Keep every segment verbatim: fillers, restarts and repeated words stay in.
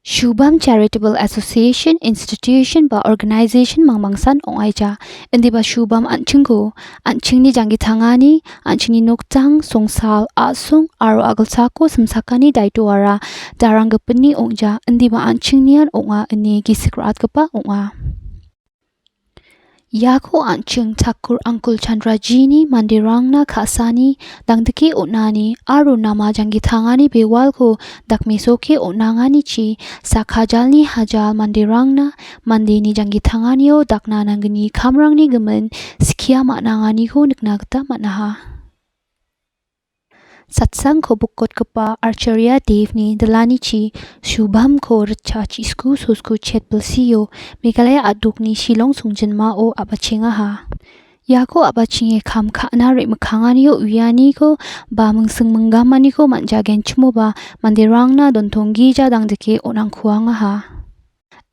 Shubham Charitable Association, Institution ba Organization mangmangsan ong·aija. Indiba Shubham an·chingko, an·chingni janggi tangani, an·chingni noktang, songsal, a·song aro a·gilsako simsakani daitoara darang gipinni ong·ja, indiba an·chingnian ong·a ine gisik ra·atgipa ong·a. Iako an·ching Thakur Angkul Chandrajini manderangna ka·sani dangdike on·ani aro nama janggi tangani bewalko dakmesoke on·anganichi sak hajalni hajal manderangna mandeni janggi tanganio dakna nanggni kamrangni gimin skia man·anganiko nikna gita man·aha. Satsangko bokotgipa Archaria Devni dilanichi Shubhamko ritcha chisku sosku chet bilsio Meghalaya a·dokni Shillong songjinmao a·bachengaha. Iako a·bachenge kam ka·na re·mikkanganio uianiko ba mingsing minggamaniko man·jagenchimoba manderangna dontonggija dangdike on·angkuangaha.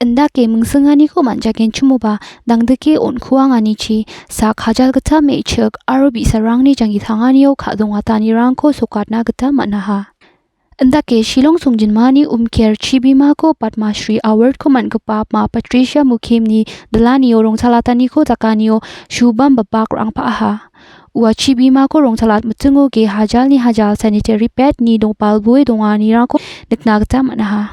Indake mingsinganiko man·jagenchimoba dangdike on·kuanganichi sak hajalgittam me·chik aro bi·sarangni janggi tanganio ka·dongatanirangko sokatna gita man·aha. Indake Shillong songjinmani umker chibimako Padma Shri Award-ko man·gipa Ma Patricia Mukherjee-ni dilanio rongchalataniko dakanio Shubham bibak rangpa·aha. Ua chibimako rongchalatmitingo ge hajalni hajal sanitary pad-ni dong-, balboe donganirangko nikna gita man·aha.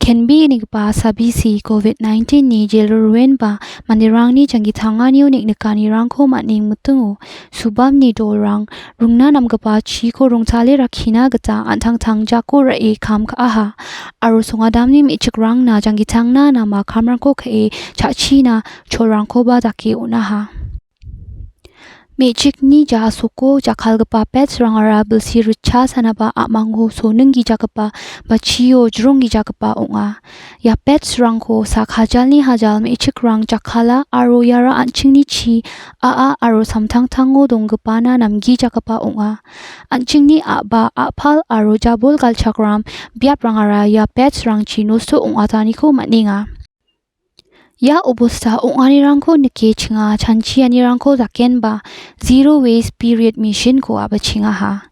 Kenbi inigipa sabisi covid nineteen-ni jelo ruenba manderangni janggi tanganio neng·nikanirangko man·eng mitingo Shubhamni dolrang, rungna namgipa chiko rongchale rakkina gita an·tangtang jako ra·e kam ka·aha, aro songadamni me·chikrangna janggi tangna nama kamrangko ka·e cha·china cholrangkoba dake on·aha. Me·chikni ja·soko jakkalgipa pads-rangara bilsi ritcha sanaba a·mango soning gijagipa ba chio jrong gijagipa ong·a. Ia pads-rangko sak hajalni hajal me·chikrang jakkala aro iara an·chingni chi a·a aro samtangtango donggipana namgijagipa ong·a. An·chingni a·ba, a·pal aro jabol galchakram biaprangara ia pads-rangchi nosto ong·ataniko man·enga. Ia obosta ong·anirangko nike chinga chanchianirangko dakenba Zero Waste Period Mission-ko a·bachengaha.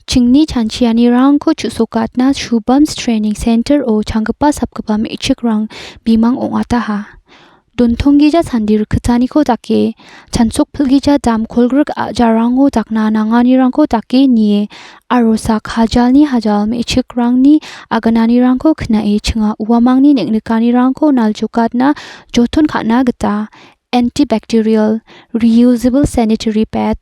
Chingni chanchianirangko chu·sokatna Shubham's Training Center-o changgipa sapgipa me·chikrang bimang ong·ataha. Dontonggija sandi rikgitaniko dake, chansok pilgija dam kolgrik a·jarango dakna nanganirangko dake nie, aro sak hajalni hajal me·chikrangni agananirangko knae chinga uamangni neng·nikanirangko naljokatna joton ka·na gita antibacterial reusable sanitary pad,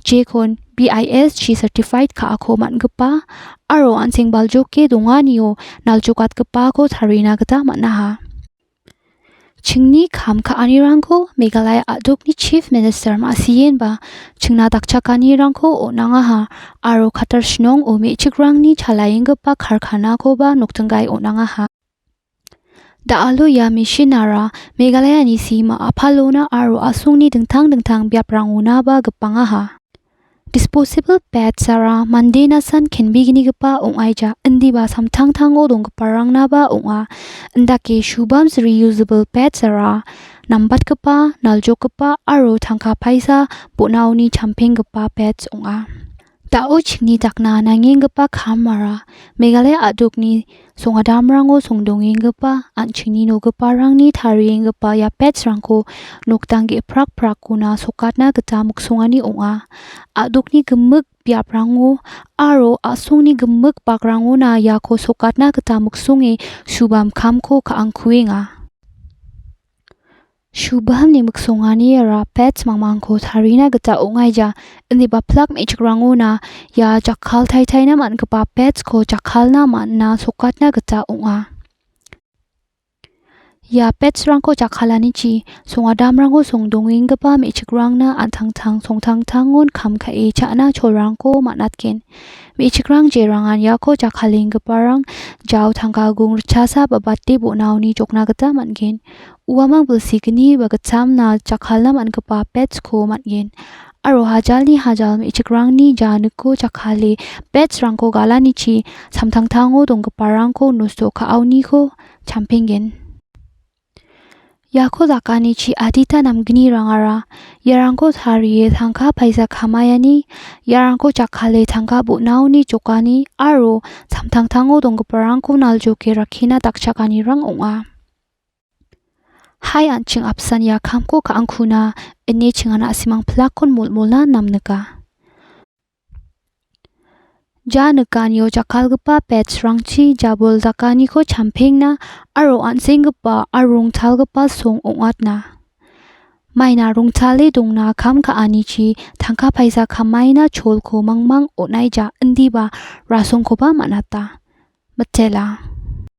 jekon B I S G certified ka·ako man·gipa aro an·seng baljoke donganio naljokatgipako tarina gita man·aha. Chingni kam ka·anirangko Meghalaya a·dokni Chief Minister ma·sienba chingna dakchakanirangko on·angaha aro Katar shinongo me·chikrangni chalaenggipa karkanakoba nokdinggae on·angaha. Da·alo ia mission-ara Meghalayani sima a·palona aro a·songni dingtang dingtang biaprangonaba gipangaha. Disposable pads-ara mandena san kenbeginigipa ong·aija, indiba samtangtango donggiparangnaba ong·a. Indake Shubham's reusable pads-ara nambatgipa, naljokgipa aro tangka paisa bon·aoni champenggipa pads ong·a. Da·o chingni dakna nangenggipa kamara Meghalaya a·dokni songadamrango songdongenggipa an·chingni nogiparangni tarienggipa ia pads-rangko nokdang ge·prak prakona sokatna gita miksongani ong·a. A·dokni gimik biaprango aro a·songni gimik bakrangona iako sokatna gita miksonge Shubham kamko ka·angkuenga. Shubhamni miksonganiara pads mangmangko tarina gita ong·aija, indiba plak me·chikrangona ia jakkal taitaina man·gipa pads-ko jakkalna man·na sokatna gita ong·a. Ia pads-rangko jakkalanichi songadamrango songdongenggipa me·chikrangna an·tangtang songtangtangon kam ka·e cha·na cholrangko man·atgen. Me·chikrang jerangan iako jakkalenggiparang jao tangka gung ritchasa ba bate bon·aoni jokna gita man·gen. Uamang bilsigni ba gitchamna jakkalna man·gipa pads-ko man·gen. Aro hajalni hajal me·chikrangni janiko jakkale pads-rangko galanichi samtangtango donggiparangko nosto ka·aoniko champenggen. Iako dakanichi adita namgnirangara iarangko tarie tangka paisa kamaiani, iarangko jakkale tangka bon·aoni jokani aro samtangtango donggiparangko naljoke rakkina dakchakanirang ong·a. Hai an·ching apsan ia kamko ka·angkuna ine chingana a·simang pilakon molmola namnika. Ja nikanio jakkalgipa petsrangchi jabol dakaniko champengna aro an·senggipa aro rongtalgipa song ong·atna. Maina rongtale dongna kam ka·anichi tangka paisa kamaina cholko mangmang on·aija indiba rasongkoba man·ata. Mitela.